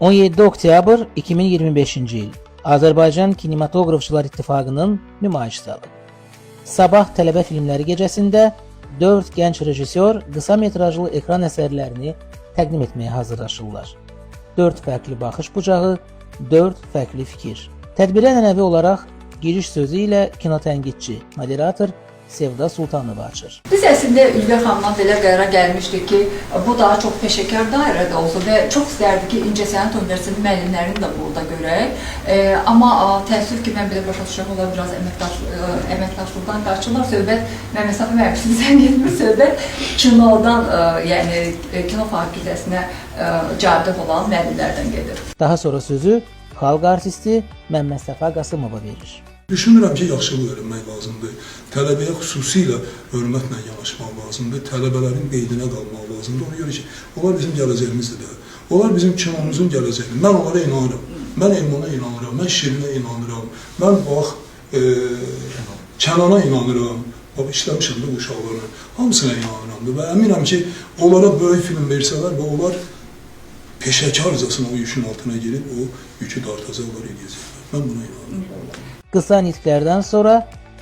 17 oktyabr 2025-ci il. Azərbaycan Kinematoqrafçılar İttifaqının nümayiş zalı. Sabah tələbə filmləri gecəsində 4 gənc rejissor qısa metrajlı ekran əsərlərini təqdim etməyə hazırlaşırlar. 4 fərqli baxış bucağı, 4 fərqli fikir. Tədbirə ənənəvi olaraq giriş sözü ilə kinotənqidçi, moderator Sevda Sultanova açır. Biz əslində Ülviyə xanımla belə qərara gəlmişdik ki, bu daha çox peşəkar dairədə olsun və çox istərdik ki, İncəsənət Universitetinin müəllimlərini də burada görək. Amma təəssüf ki, mən belə başa düşürəm, onlar biraz əməkdaşlıqdan qaçırlar. Söhbət Məmməd Safa müəllim sizdən getmir, söhbət kinodan, yəni kino fakültəsinə cavabdeh olan müəllimlərdən gedir. Daha sonra sözü xalq artisti Məmməd Səfa Qasımova verir. Düşünürəm ki, yaxşılıq öyrənmək lazımdır. Tələbəyə xüsusilə hörmətlə yanaşmaq lazımdır. Tələbələrin qeydinə qalmaq lazımdır. Ona görə ki, onlar bizim gələcəyimizdir də. Onlar bizim kinomuzun gələcəyidir. Mən onlara inanıram. Mən Elmana inanıram, mən Şirinə inanıram. Mən bax, Kənana inanıram. Bax, işləmişəm də bu uşaqlarla. Hamısına inanıram da. Və əminəm ki, onlara böyük film versələr və onlar peşəkarcasına o yükün altına girib o yükü dartacaqlar, eləyəcəklər. Mən buna inanıram. Qısa nitqlərdən sonra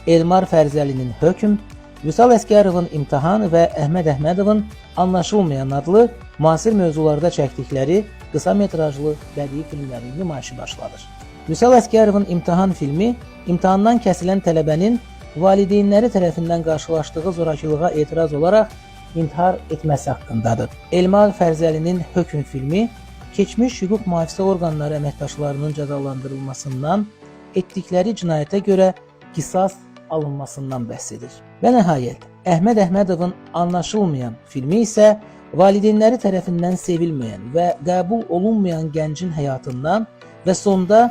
Elmar Fərzəlinin Hökm, Vüsal Əsgərovun İmtahan və Əhməd Əhmədovun Anlaşılmayan adlı müasir mövzularda çəkdikləri qısa metrajlı bədii filmlərin nümayişi başlanır. Vüsal Əsgərovun İmtahan filmi imtahandan kəsilən tələbənin valideynləri tərəfindən qarşılaşdığı zorakılığa etiraz olaraq intihar etməsi haqqındadır. Elmar Fərzəlinin Hökm filmi keçmiş hüquq mühafizə orqanları əməkdaşlarının cəzalandırılmasından, etdikləri cinayətə görə qisas alınmasından bəhs edir. Və nəhayət, Əhməd Əhmədovun Anlaşılmayan filmi isə valideynləri tərəfindən sevilməyən və qəbul olunmayan gəncin həyatından və sonda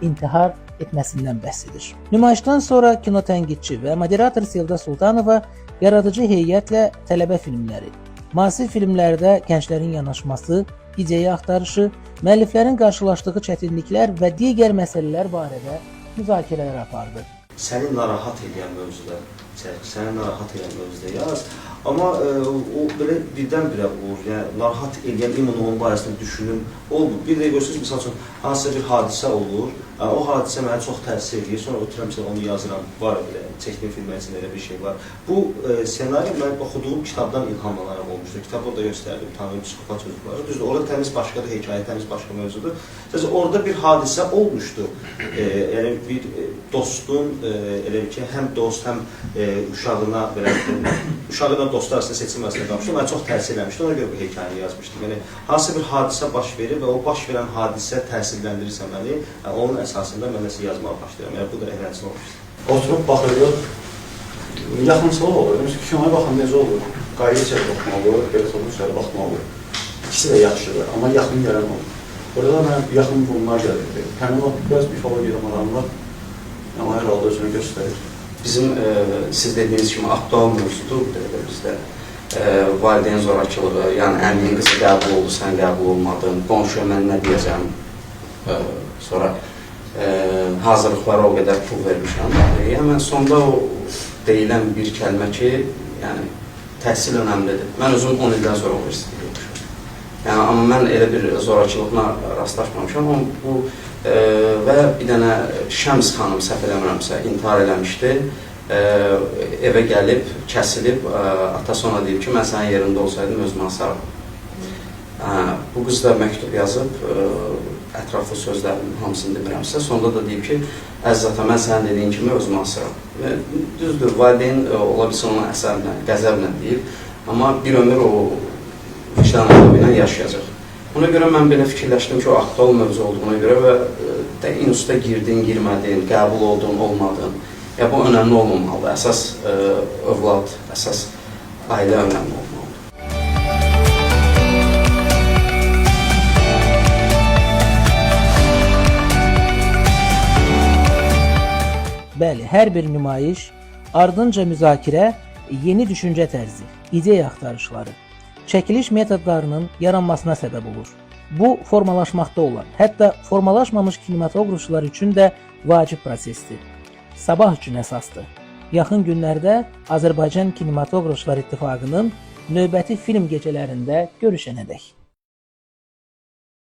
intihar etməsindən bəhs edir. Nümayişdən sonra kinotənqidçi və moderator Sevda Sultanova yaradıcı heyətlə tələbə filmləri, müasir filmlərdə gənclərin yanaşması, ideya axtarışı, müəlliflərin qarşılaşdığı çətinliklər və digər məsələlər barədə müzakirələr apardı. Səni narahat edən mövzuda çək, səni narahat edən mövzuda yaz. Amma o belə birdən-birə olur, yəni narahat edən imun onun barəsində düşünüm olmur. Bir də görürsünüz, misal üçün, hansısa bir hadisə olur, o hadisə mənə çox təsir edir, sonra otururam, məsələn, onu yazıram, var belə, çəkdiyim filmlər içində elə bir şey var. Bu senaryo mən oxuduğum kitabdan ilhamlanaraq olmuşdur. Kitabı orada göstərdim, Tanrı psixopat çocukları. Düzdür, orada təmiz başqadır, hekayə təmiz başqa mövzudur. Sadəcə orada bir hadisə olmuşdu. Yəni bir dostun, elə ki, həm dost, həm uşağına belə, uşağına dostu arasında seçim arasında qalmışdı. Mənə çox təsir eləmişdi. Ona görə bu hekayəni yazmışdım. Yəni hansısa bir hadisə baş verir və o baş verən hadisə təsirləndirirsə məni, onun əsasında mən nəsə yazmağa başlayıram. Yəni bu da eləncə olmuşdu. Oturub baxırıq, yaxınçılıq olur. Məsələn, kinoya baxan necə olur? Qayıqca baxmaq olur, belə olursa baxmaq olur. İkisi də yaxşıdır, amma yaxın gələn olur. Orada da mənə yaxın bunlar gəlirdi. Həmin o biraz mifologiya adamlar, amma hər halda özünü göstərir. Bizim siz dediyiniz kimi aktual mövzudur bu dəqiqə bizdə. Valideyn zorakılığı, yəni əminin qızı qəbul oldu, sən qəbul olmadın, qonşuya mən nə deyəcəm, sonra hazırlıqlara o qədər pul vermişəm. Yəni mən sonda o deyilən bir kəlmə ki, yəni təhsil önəmlidir. Mən özüm 10 ildən sonra universitetə getmişəm. Yəni amma mən elə bir zorakılıqla rastlaşmamışam. Amma bu və bir dənə Şəms xanım, səhv eləmirəmsə, intihar eləmişdi. Evə gəlib, kəsilib, atası ona deyib ki, mən sənin yerində olsaydım özümü asarım. Bu qız da məktub yazıb, ətraflı sözlərin hamısını demirəmsə, sonda da deyib ki, əziz ata, mən sənin dediyin kimi özümü asıram. Və düzdür, valideyn ola bilsin ona əsəblə, qəzəblə deyib, amma bir ömür o vicdan əzabı ilə yaşayacaq. Ona görə mən belə fikirləşdim ki, o aktual mövzu olduğuna görə və də instituta girdin, girmədin, qəbul oldun, olmadın. Ya bu önəmli olmamalıdır. Əsas övlad, əsas ailə önəmli olmalıdır. Bəli, hər bir nümayiş, ardınca müzakirə, yeni düşüncə tərzi, ideya axtarışları, çəkiliş metodlarının yaranmasına səbəb olur. Bu, formalaşmaqda olan, hətta formalaşmamış kinematoqrafçılar üçün də vacib prosesdir. Sabah üçün əsasdır. Yaxın günlərdə Azərbaycan Kinematoqrafçılar İttifaqının növbəti film gecələrində görüşənədək.